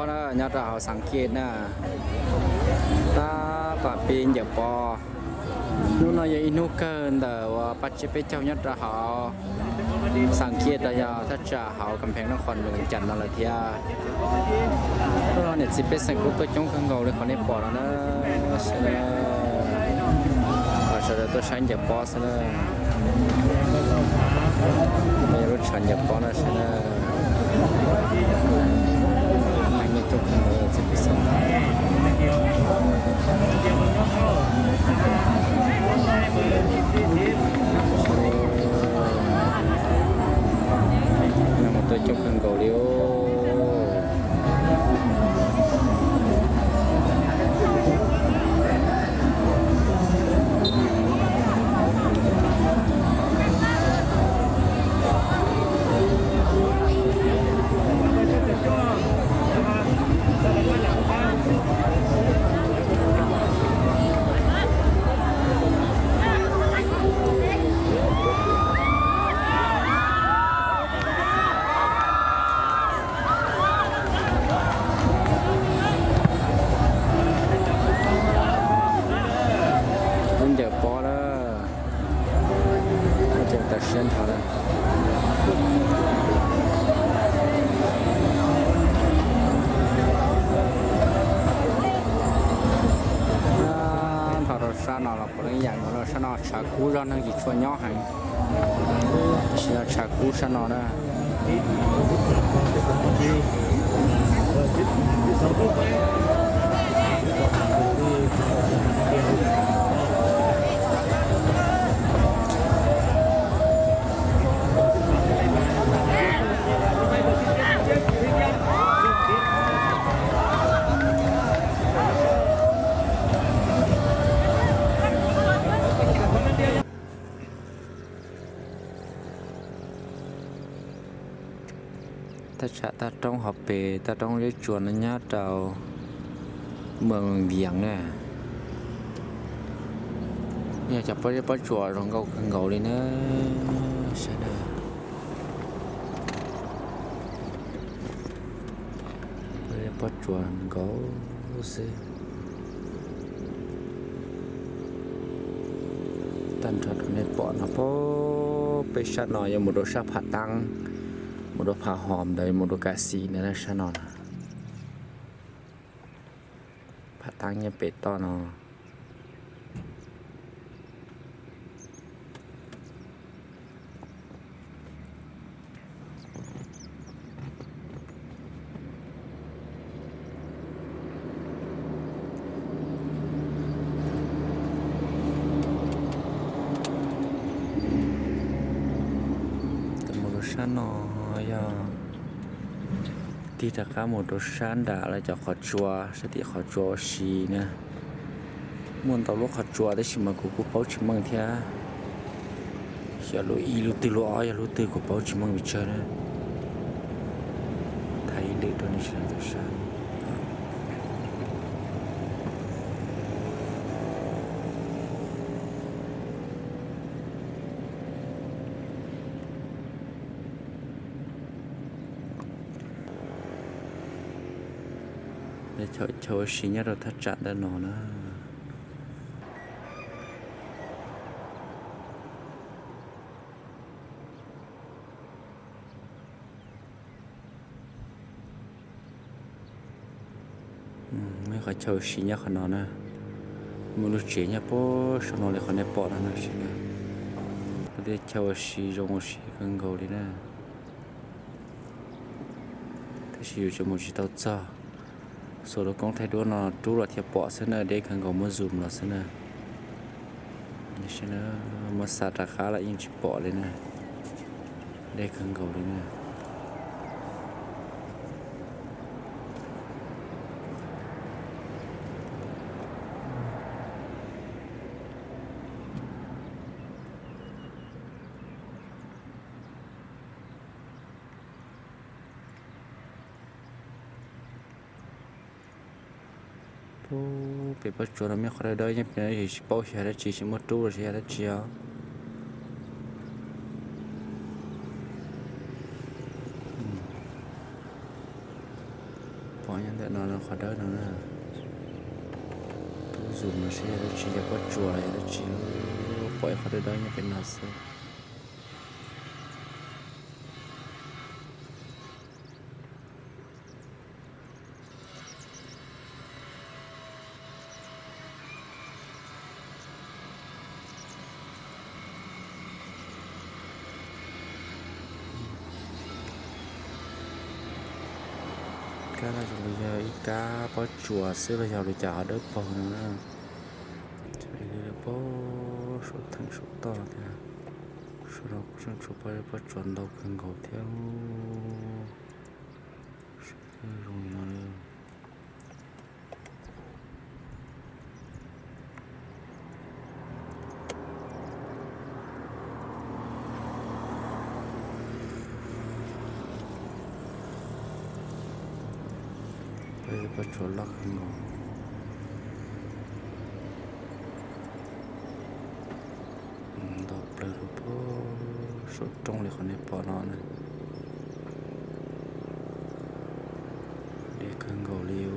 Nyob rau hauv Xaas Kiaj na, tab tom pib ncawm pob. Hnub no yog ib hnub kawg ntawm uas pab tsiab peb caug nyob rau hauv Xaas Kiaj, rau yog thaj tsam hauv Kam Pheej Nab Qhoos Num Cas no lawm thiab. Hnub no niam txiv pej xeem kuj tuaj coob kawg nkaus li qhov nej pom no na. Sawv daws, sawv daws tuaj saib ncawm pob xwb na. No yog lub tshav ncawm pob na sawv daws. Neeg yeej coob kawg nkaus li txiv pej xeem. Neeg mas tuaj coob kawg nkaus li os. Lub ncawm pob lawm, ces tawm siab nrho lawm. Nrho rau sab no los puav leej yam nkaus, sab no tshav kub zog neeg tsis tshua nyob heev, tab sis yog tshav kub sab no na. Thaj tsam toj roob hauv pes, toj roob Zeb Tsuas no nyob rau Moos Vias na. Yog cov pob zeb pob tsuas zoo nkauj kawg nkaus li na. Sawv daws, pob zeb pob tsuas nkaus xwb. Tag nrho rau nej pom no, pem sab no yuav mus rau sab Phav Taab, mus rau Phav Hom ntawd, mus rau Kas Xis ntawd na sab no na. Phav Taab nyob pem toj no. Mus rau sab no yog tig rov qab mus rau sab nram lawv cov qhov tsua, sab tim qhov tsua ua si na. Muaj ntau lub qhov tsua tab sis mas kuv kuj paub tsis meej thiab. Xyov lub ib lub twg lub ob yog lub twg kuv paub tsis meej pes tsawg na. Thaij ib lwm rau nej sawv daws tau saib. Chaw ua si nyob rau thaj tsam ntawm no na. Muaj qhov chaw ua si nyob qhov no na. Muaj lub tsev nyob puag saum no li qhov nej pom no na. Lub chaw ua si zoo ua si kawg nkaus li na. Tab sis yus tseem mus tsis tau txog. Xuas lub koob thaij duab no rub los thiaj pom xwb na, deb kawg nkaus muab zoom los xwb na. Muab xa rov qab los yeej tsis pom li na, deb kawg nkaus li na. Pem pob tsuas no muaj qhov dawb dawb nyob pem no, tsis paub xyov yog dab tsi, tsis muaj rub los sis yog dab tsi os. Pom Nyob ntawm no qhov dawb no na. Tub zum no seb yog dab tsi, yog pob tsuas los yog dab tsi, pom ib qhov dawb dawb nyob pem no xwb. Kab no zoo li yog ib kab pob tsuas xwb los yog li cas ho dawb paug no na. Pob saum theem saum toj thiab. Saum no kuj tseem tshuav pob tsuas ntau kawg nkaus thiab. Zoo li no. Pob tsuas loj kawg nkaus. Ntau plaws rau puag saum roob li qhov nej pom no na. Deb kawg nkaus li os.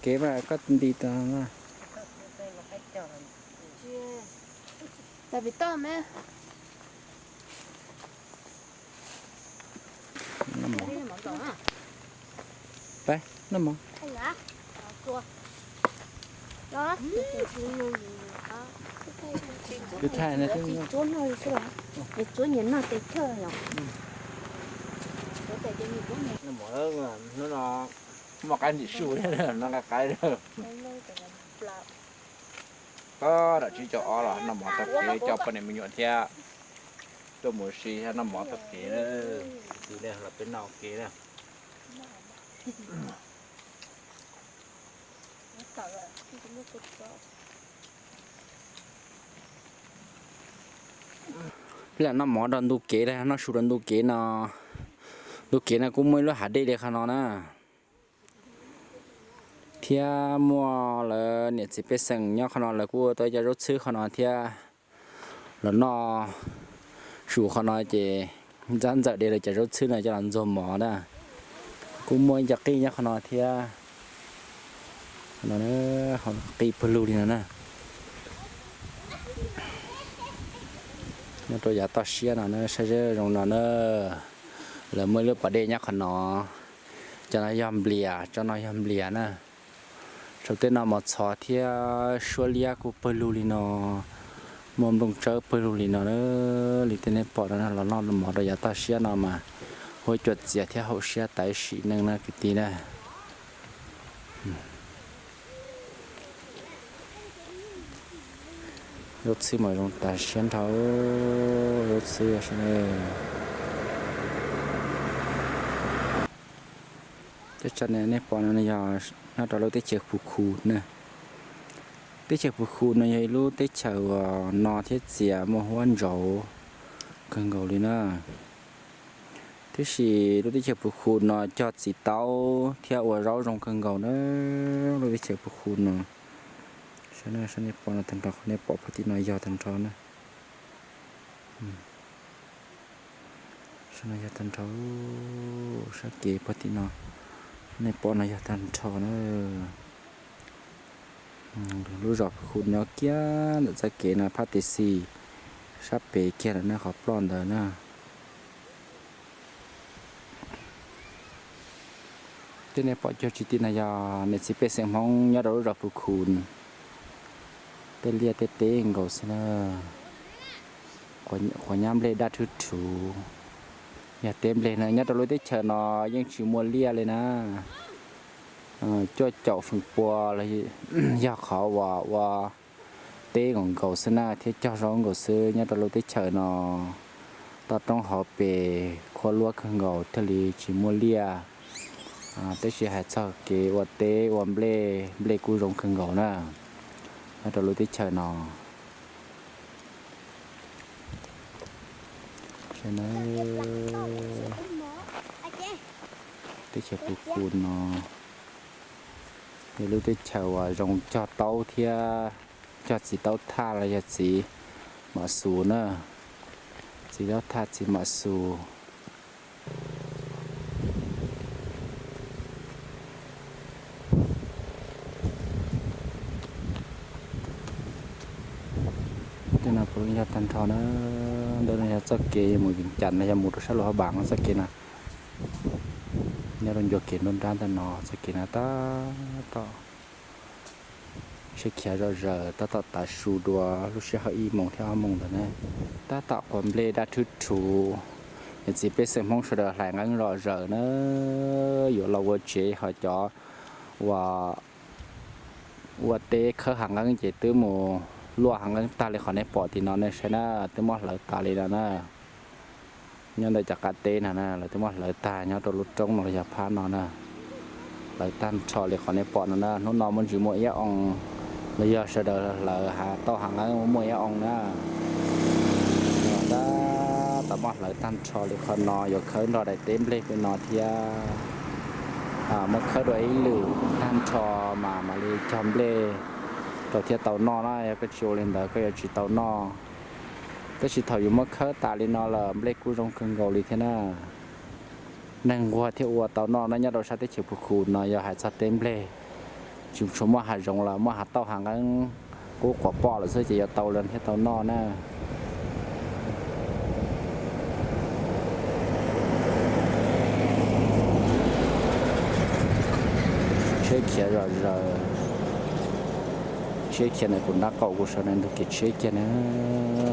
Kev mas koj nti tau na. Tau pim toj me. Peb noj mov. Tsuav nyiam noj tes thawj yom. Hnub no muaj qaib ntim su thiab, noj nqaij qaib. Tab tom tsib caug ob los noj mov taug kev coj poj niam me nyuam thiab tuaj mus si thiab noj mov taug kev na. Tus dej los peb noj ua ke na. Peb lam noj mov rau ntu kev, noj su rau ntu kev no. Ntu kev no kuj muaj ib lub hav dej li qhov no na. Thiab muaj lawv niam txiv pej xeem nyob qhov no lawv kuj ua tau cov zaub txhwb qhov no thiab. Los noj su qhov no ces ntxab ntxawm de lawv cov zaub txhwb no coj los ntxuag mov na. Kuj muaj ib co qij nyob qhov no thiab. Qij pawg lug li no na. Nyob rau yav toj siab no na, saib zoo no na. Lawv muaj ib lub pas dej nyob qhov no. Cov no yog nplias, tsob no yog nplias na. Saum tej no mos txhov thiab suab liab kuj pawg lug li no. Muaj nplooj tsawb pawg lug li no. Li tej nej pom no los noj mov rau yav toj siab no mas huab cua txias thiab haum siab tas sim neej na kwv tij na. Zaub txhwb mas zoo tas siab nrho, zaub txhwb. Teb chaws nej pom no yog nyob rau lub teb chaws Phu Khu na. Teb chaws Phu Khu no yog ib lub teb chaws uas no thiab txias muaj huab ntsaus kawg nkaus li na. Tiam sis lub teb chaws Phu Khu no cog txiv taub thiab ua zaub zoo kawg nkaus na. Lub teb chaws Phu Khu no, saib nej pom no tag nrho, qhov nej pom puag tim no yog tag nrho na. Saib no yog tag nrho, sab kev puag tim no, nej pom no yog tag nrho na. Lub zos Phu Khu nyob kiag ntawm txoj kev no, phab tes xis sab pem kiag lawm na, qhov ploj ntawd na. Tej nej pom cuag tsis ti no yog niam txiv pej xeem Hmoob nyob rau lub zos Phu Khu, tej liaj tej teb nkaus xwb na. Quav nyab nplej daj rhuv rhuv. Yog teb nplej no nyob rau lub teb chaws no yeej tsis muaj liaj li na. Cuaj caum feem pua los yog qhov uas ua teb nkaus nkaus xwb na thiab cog zoo nkaus xwb nyob rau lub teb chaws no. Toj roob hauv pes khuab luab kawg nkaus thiaj li tsis muaj liaj. Tab sis hais txog kev ua teb ua nplej, nplej kuj zoo kawg nkaus na nyob rau lub teb chaws no. Teb chaws Phu Khu no yog lub teb chaws uas zoo cog taub thiab cog txiv taub thaj los yog txiv mam xus na. Txiv taub thaj txiv mam xus. Tej no puav leej yog tag nrho na. Ntawm no yog txoj kev mus Vias Cas los yog mus rau sab Luas Haj Npas txoj kev na. Nyob rau ncua kev nruab nrab ntawm no txoj kev no tab tom siab khiav zom zaws, tab tom tav su dua lub sij hawm ib moos thiab ob moos ntawd na. Tab tom quav nplej daj rhuv rhuv. Niam txiv pej xeem Hmoob sawv daws hlais nqeeb zom zaws na. Yuav los ua tsev ho cov uas ua teb khawb hav nqeeb ces twb mus luaj hav nqeeb tag li qhov nej pom tim no nej saib na, twb muab hlawv tas li no na. Nyob ntawm cov qab teb no na lawv twb muab hlawv tag nyob rau lub roob no los yog phab no na. Hlawv tag nrho li qhov nej pom no na, hnub no muaj ntsis muaj iab oo los yog sawv daws hlawv hav tauj hav nqeeb muaj iab oo na. Tab tom muab hlawv tag nrho li qhov no yuav khawb nrog daim teb nplej pem no thiab. Muab khawb dua ib lwm tag nrho mas mam li cog nplej rau thiaj tau noj na, yog koj tsis ua li ntawd koj yuav tsis tau noj. Tab sis thaum yus muab khawb tas li no lawm nplej kuj zoo kawg nkaus li thiab na. Neeg nquag thiaj ua tau noj na, nyob rau sab teb chaws Phu Khu no yog hais txog teb nplej tsis tshua muaj hav zoov lawm, muaj hav tauj hav nqeeb qub quav pom lawm xwb ces yuav tau li thiaj tau noj na. Tsheb khiav zom zaws, tsheb khiav ntawm kuv nraub qaum kuv sawv ntawm ntug kev tsheb kiag na.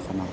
Qhov no